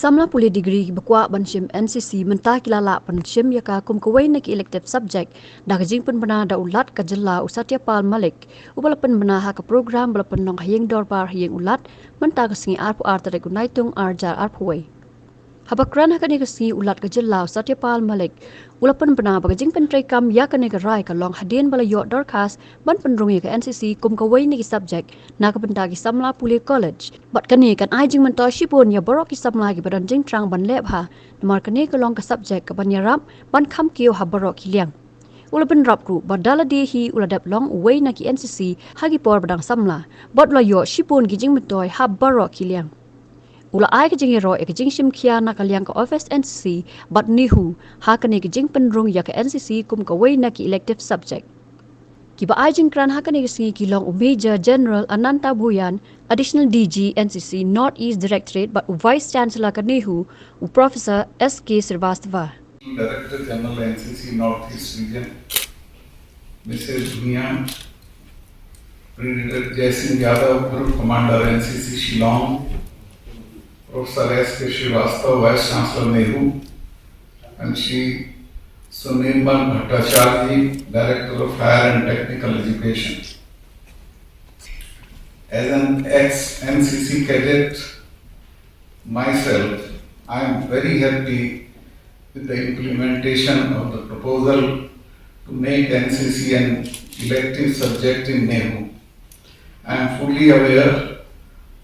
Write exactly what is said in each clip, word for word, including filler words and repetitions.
Samla pule degree kiba kwah ban shim N C C mynta ki la lah ban shim ïa ka kum kawei na ki elective subject da ka jingpynbna da u Lat ka jylla u Satya Pal Malik, uba la pynbna ha ka program ba la pynlong ha ïing dorbar ha ïing u Lat mynta ka sngi arphew ar tarik u Naitung ar hajar arphew wei. Haba kren ha kane ka sngi u Lat ka jylla u Satya Pal Malik u la pynbna ba ka jingpyntreikam ïa kane ka rai ka long hadien ba la ïoh dorkhas ban pynrung ïa ka N C C kum kawei na ki subject na ka bynta ki samla pule college. Bad kane kan ai jingmyntoi shibun ïa baroh ki samla kiba don jingthrang ban leh bha, namar kane ka long ka subject kaban ïarap ban kham kiew ha baroh ki liang. U la bynrap ruh ba da lade hi u la dep long uwei na ki N C C ha ki por ba dang samla, bad u la ïoh shibun ki jingmyntoi ha baroh ki liang. U la ai ka jingïaroh ïa ka jingshim khia na ka liang ka office N C C bad NEHU ha kane ka jingpynrung ïa ka N C C kum kawei na ki elective subject. Kiba ai jingkren ha kane ka sngi ki long u Major General Ananta Bhuyan, Additional D G N C C North East Directorate, bad u Vice Chancellor ka NEHU, u Professor S K Srivastava. Director General N C C North East Region, Missus Bhuyan, Brigadier Jai Singh Yadav, Group Commander N C C Shillong, Professor S K Srivastava, Vice Chancellor NEHU, and Shri Sunirban Bhattacharya, Director of Higher and Technical Education. As an ex-N C C cadet myself, I am very happy with the implementation of the proposal to make N C C an elective subject in NEHU. I am fully aware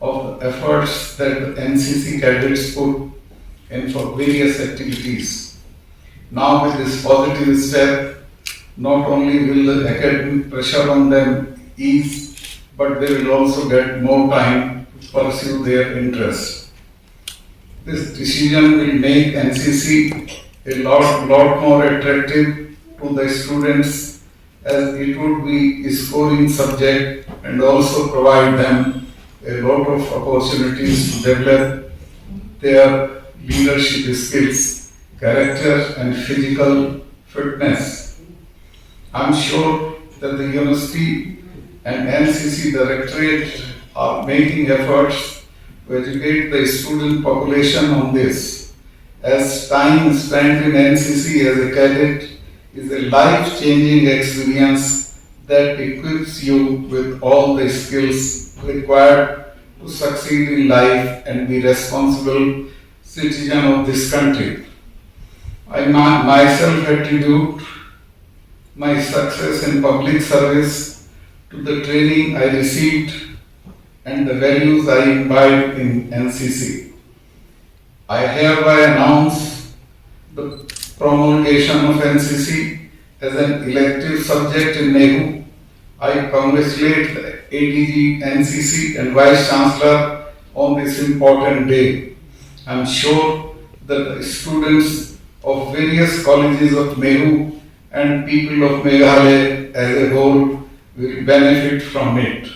of the efforts that the N C C cadets put in for various activities. Now, with this positive step, not only will the academic pressure on them ease, but they will also get more time to pursue their interests. This decision will make N C C a lot, lot more attractive to the students, as it would be a scoring subject and also provide them a lot of opportunities to develop their leadership skills, character, and physical fitness. I'm sure that the university and N C C directorate are making efforts to educate the student population on this, as time spent in N C C as a cadet is a life-changing experience that equips you with all the skills required to succeed in life and be responsible citizen of this country. I my- myself attribute my success in public service to the training I received and the values I imbibed in N C C. I hereby announce the promulgation of N C C as an elective subject in NEHU. I congratulate the A D G N C C and Vice Chancellor on this important day. I'm sure that the students of various colleges of NEHU and people of Meghalaya as a whole will benefit from it.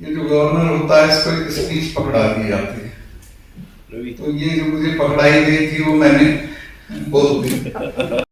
ये जो गवर्नर होता है, इसको एक स्पीच पकड़ा दी जाती है। तो ये जो मुझे पकड़ाई गई थी, वो मैंने बोल दी।